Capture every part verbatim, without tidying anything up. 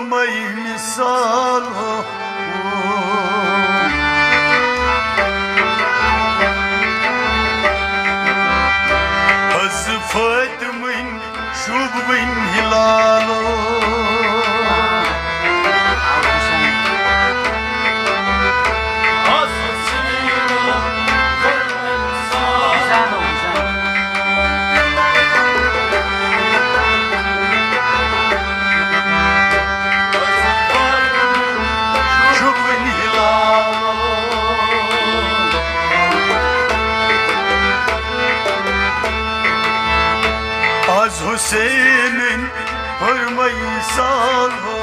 مے مثال ہو۔ حض فاطمٕنۍ شوٗبوٕنۍ ہلالو۔ شوٗبوٕنۍ ہلالو۔ از حسینٕنۍ فرمٲے سالو۔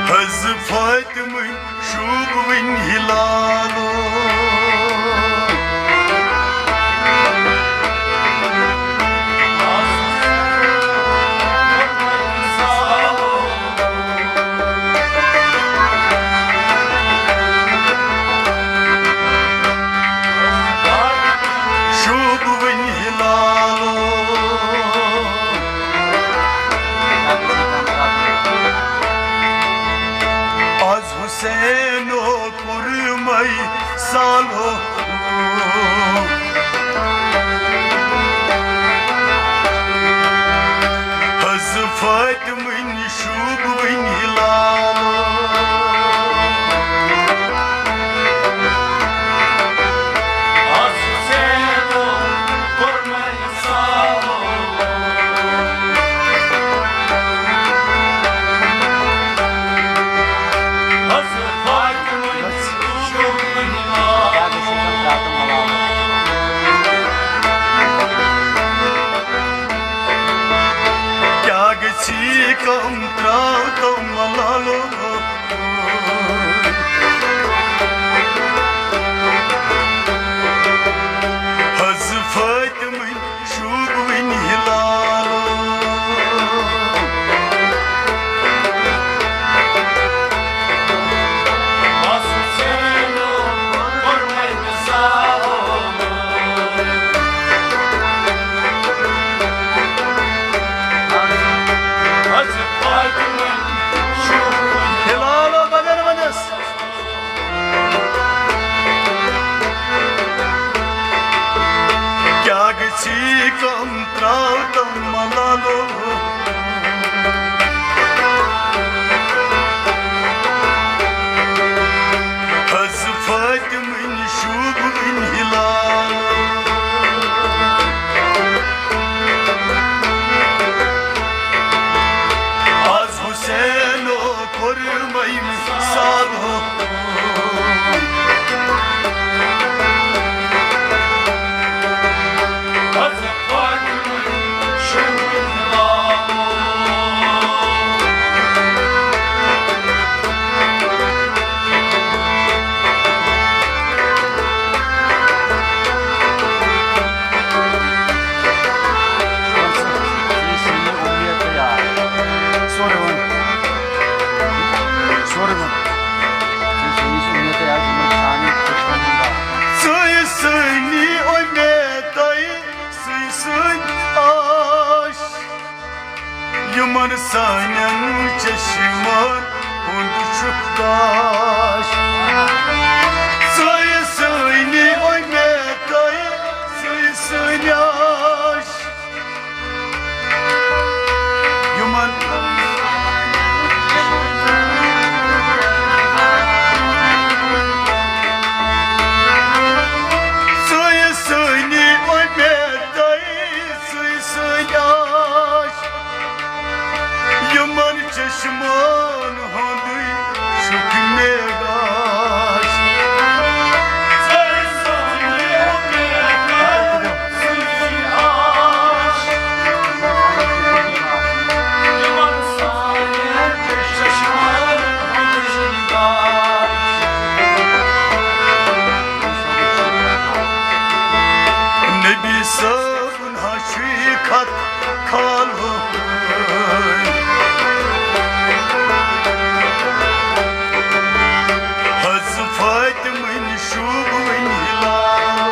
حض فاطمٕنۍ شوٗبوٕنۍ ہلالو۔ شوٗبوٕنۍ ہلالو۔ از حسینو کوٚر مے سالو۔ حض فاطمٕنۍ شوٗبوٕنۍ ہلالو۔ از حسینو کوٚر مے سالو۔ حض فاطمٕنۍ شوٗبوٕنۍ ہلالو۔ کیٛاہ گژھی کم ترٛاو تو ملالو۔ حض فاطمٕنۍ شوٗبوٕنۍ ہلالو۔ ہلالو بدن ونس۔ کیٛاہ گژھی کم ترٛاو تم ملالو۔ حض فاطمٕنۍ شوٗبوٕنۍ ہلالو۔ از حسینو کوٚر مے سالو۔ سورُے ووٚن۔ سورُے ووٚن۔ ژٕے سٲنی اُمیدے، ژٕے سٲنۍ آش۔ یِمن سانٮ۪ن چشمن ہُنٛد چھُکھ داش۔ ژٕے سٲنی اُمیدے، ژٕے سٲنۍ آش۔ یِمن ژٕے سٲنی اُمیدے، ژٕے سٲنۍ آش۔ یِمن چشمن ہُنٛدُے چھُکھ مےٚ گاش۔ نبی صٲبُن ہا چھُ یہِ خط کھالوٕے۔ حض فاطمٕنۍ شوٗبوٕنۍ ہلال۔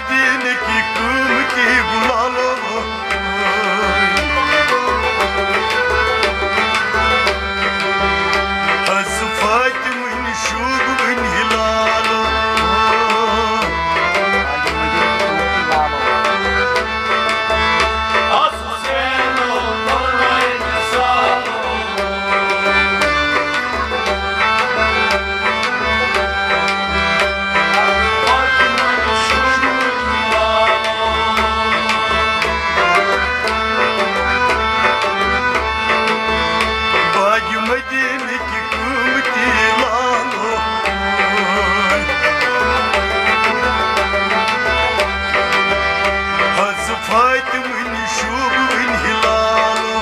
دین کی قیمتی گلالو، حض فاطمہ شوب بن ہلالو۔ باغ مدینہ کی قیمتی لالو، حض فاطمہ شوب بن ہلالو۔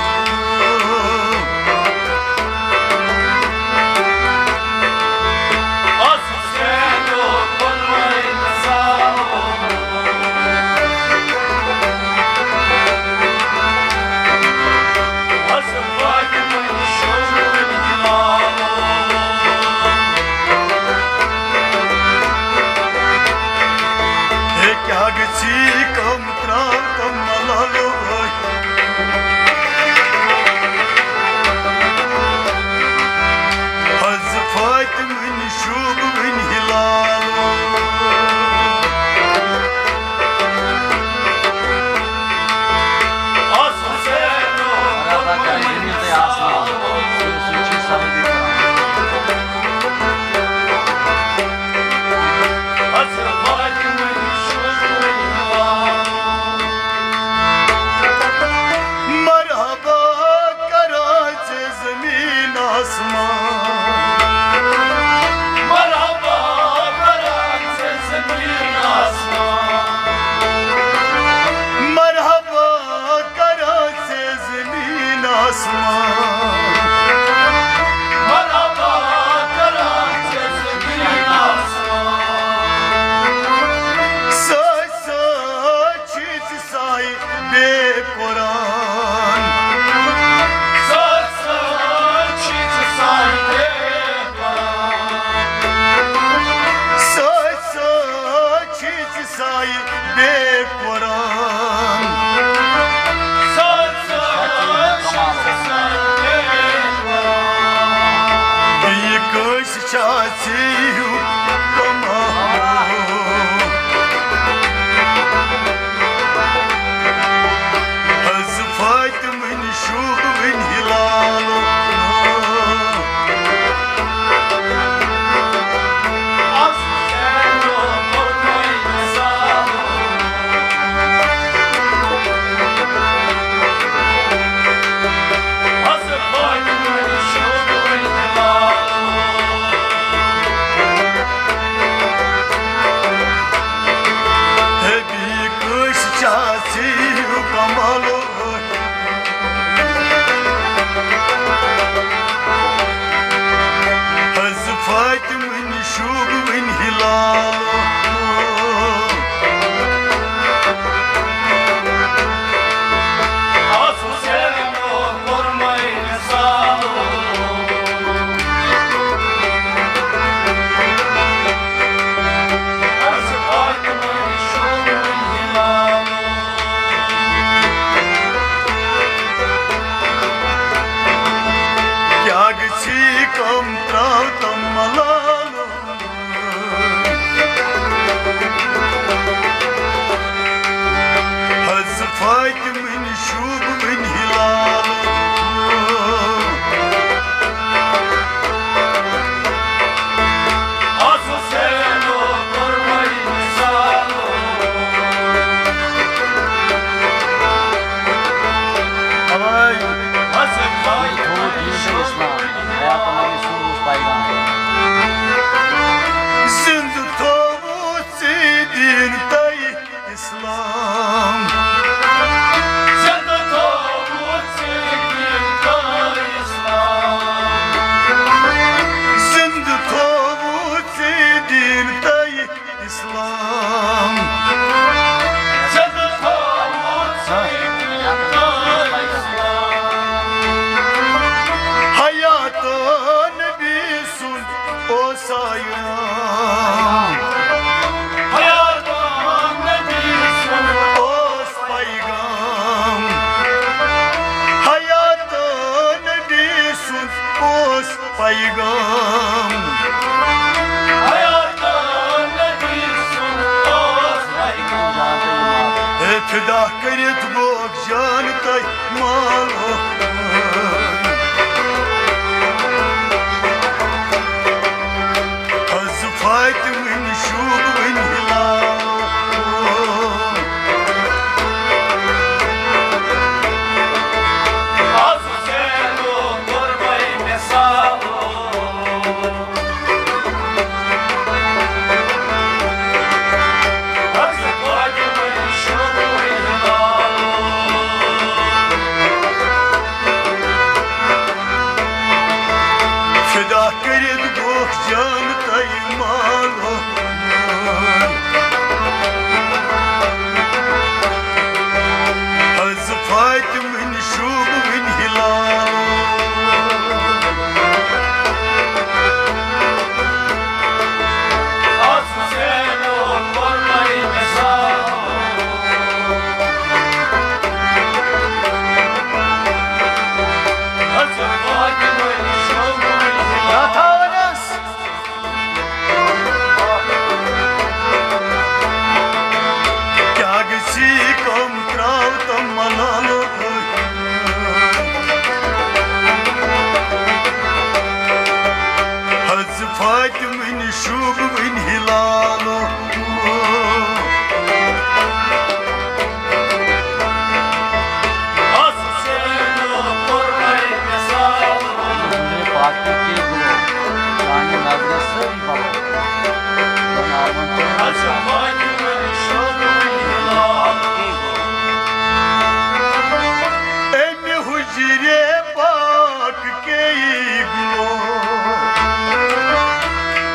ہے کیٛاہ گژھی کم ترٛاو تم ملالو۔ حض فاطمہ شوب بن ہلالو۔ مرحبا کران ژےٚ زمین آسمان۔ مرحبا کران ژےٚ زمین آسمان۔ مرحبا کران ژےٚ زمین آسمان۔ مرحبا کران ژےٚ زمین آسمان۔ سٲتھۍ سٲتھۍ چھِ سایہِ بے قرآن۔ سٲتھۍ سٲتھۍ چھِ سایہِ بے قرآن۔ سٲتھۍ سٲتھۍ چھِ سایہِ بے قرآن۔ سٲتھۍ سٲتھۍ چھِ سایہِ بے قرآن۔ بیٚیہِ کٲنٛسہِ چھا ژےٚ ہیوٗ کمال؟ حض فاطمہ شوب بن ہلالو۔ ہے بیٚیہِ کٲنٛسہِ چھا ژےٚ ہیوٗ کمالو؟ حض فاطمہ شوب بن ہلالو۔ کیٛاہ گژھی کم ترٛاو تم ملالو۔ حض فاطمہ شوب بن ہلالو۔ زِنٛدٕ تھوٚوُتھ ژےٚ دیٖن تہٕ اِسلام۔ زِنٛدٕ تھوٚوُتھ ژےٚ دیٖن تہٕ اِسلام۔ زِنٛدٕ تھوٚوُتھ ژےٚ دیٖن تہٕ اِسلام۔ زِنٛدٕ تھوٚوُتھ ژےٚ دیٖن تہٕ اِسلام۔ حیاتو نبی سُنٛد اوس آیام۔ حیاتو نبی فدا کٔرِتھ گوکھ جان تۄہہِ مالو۔ حض فاطمٕنۍ شوٗبوٕنۍ ہِلالو۔ از حسینو کوٚر مےٚ مثالو۔ فدا کٔرِتھ گوکھ جان تۄہہِ مالو۔ حض فاطمٕنۍ شوٗبوٕنۍ ہِلالو۔ کیٛاہ گژھی کم ترٛاو تم ملالو۔ حض فاطمٕنۍ شوٗبوٕنۍ ہِلالو۔ امہِ حجرے پاک کے گلو۔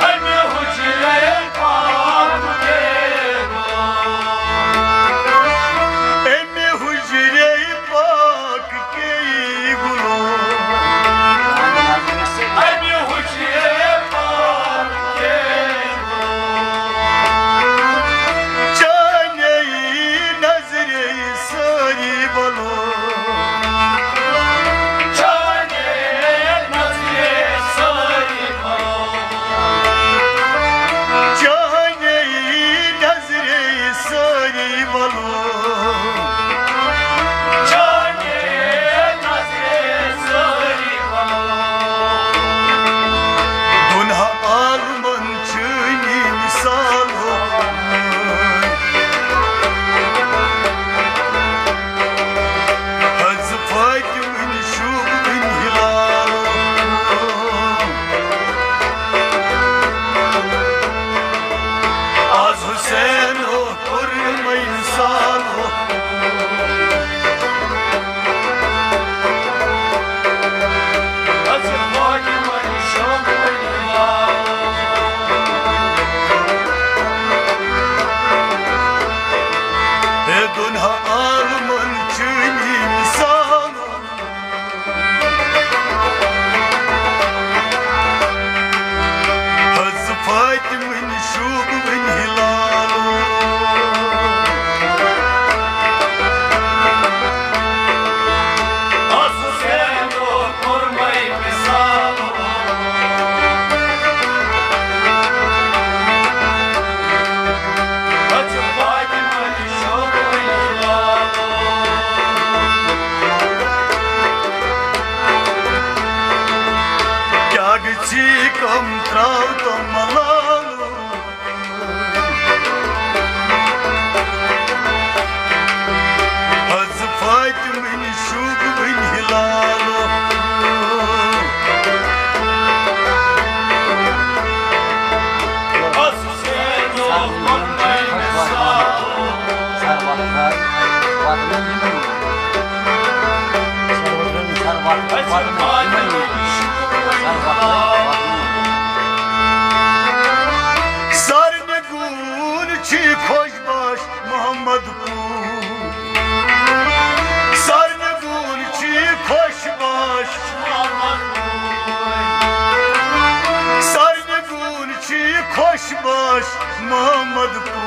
امہِ حجرے پاک کے گلو۔ امہِ حجرے پاک کے گلو۔ امہِ حجرے پاک کے گلو۔ چانے نظرے سٲری بلو۔ چانے نظرے سٲری بلو۔ چانے نظرے سٲری بلو۔ چانے نظرے سٲری بلو۔ دُنہا عالمن چٲنی مثال ہو۔ حض فاطمٕنۍ شوٗبوٕنۍ ہِلالو۔ از حسینو کوٚر مےٚ مثالو۔ از فاطمٕنۍ شوٗبوٕنۍ ہِلالو۔ ہے دُنہا عالمن چٲنی مثال۔ حض فاطمٕنۍ شوٗبوٕنۍ ہِلالو۔ از حسینو کوٚر مےٚ مثالو۔ کیٛاہ گژھی کم ترٛاو تم ملالو۔ حض فاطمٕنۍ شوٗبوٕنۍ ہِلالو۔ سارنٕے گوٗن چھی خۄش باش محمد پوٗر۔ سارنٕے گوٗن چھی خۄش باش محمد پوٗر۔ سارنٕے گوٗن چھی خۄش باش محمد پوٗر۔